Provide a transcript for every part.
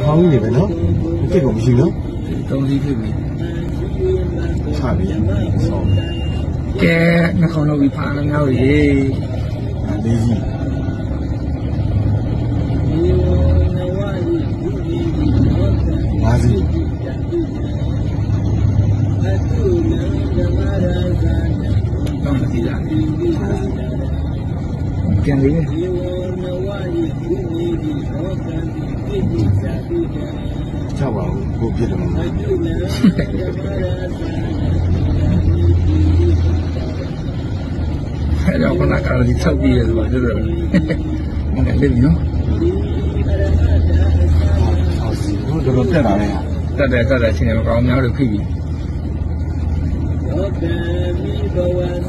ဟောင်းနေပဲနော်။ မသိကုန်မရှိနော်။ သုံးလေးဖြစ်ပြီ။ ချပြီ။ ကဲ နှာခေါင်းလုံးဝီဖာ ငါဝီရေ။ လေးစီ။ ငါးစီ။ တော့မသိလား။ ငါးစီ။ ပြန်လေ။ ချပါဘူး။ ကိုယ့်ဖြစ်တယ်မဟုတ်ဘူး။ အဲ့တော့ခုနကဒီဆောက်ပြီးရဆိုတော့ မနက်လေးပြီနော်။ အော်စီ ဟိုတော်တော်တက်လာတယ်ဟာ။ တက်တယ် တက်တယ် ချင်းနေကောင်းများလို့ဖြစ်ပြီ။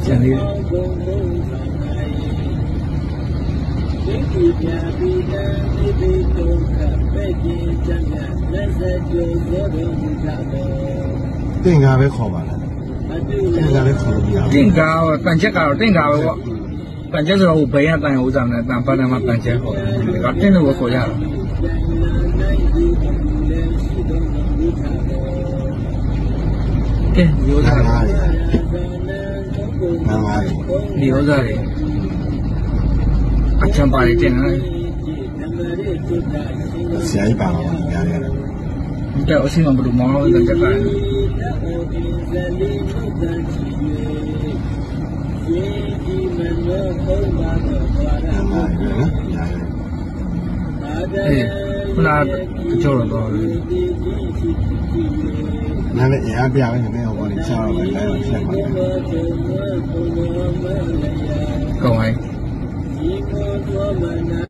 ကျန်သေးတယ်။ တင့်ကားပဲခေါ်ပါလား။ တင့်ကားပဲခေါ်လို့မရဘူး။ တင့်ကားပဲ ပန်ချက်ကတ်တော့ တင့်ကားပဲပေါ့။ ပန်ချက်ဆိုတော့ ဟိုဘယ်ရတန်ဥစ္စာနဲ့ တန်ပါနဲ့မှ ပန်ချက်ခေါ်တယ်။ ဒီကတင့်လို့ပဲခေါ်ရတာ။ ကဲ ဒီဥစ္စာတွေ ငါးငါးတွေ ဒီဥစ္စာတွေ အချမ်းပါလေ တင်နော်။ ဆရာကြီးပါပါဘူး ဒီကြားထဲက။ မ့ၢ်တၢ်အိၣ်ဆ့ၣ်နီၤ ပဒိၣ်မီၤ တၢ်တခါန့ၣ် ငါးငါးတွေနော် ဒီကြားထဲက။ အေး ခုနက ကကၠီလီၤဒီး နားလည်အင်အားပြပဲ နမ့ၢ်ဟိုပေါ်နေချတော့ပဲ လမ်းမှာဖြတ်ပါမယ်။ ကောင်းပါပြီ။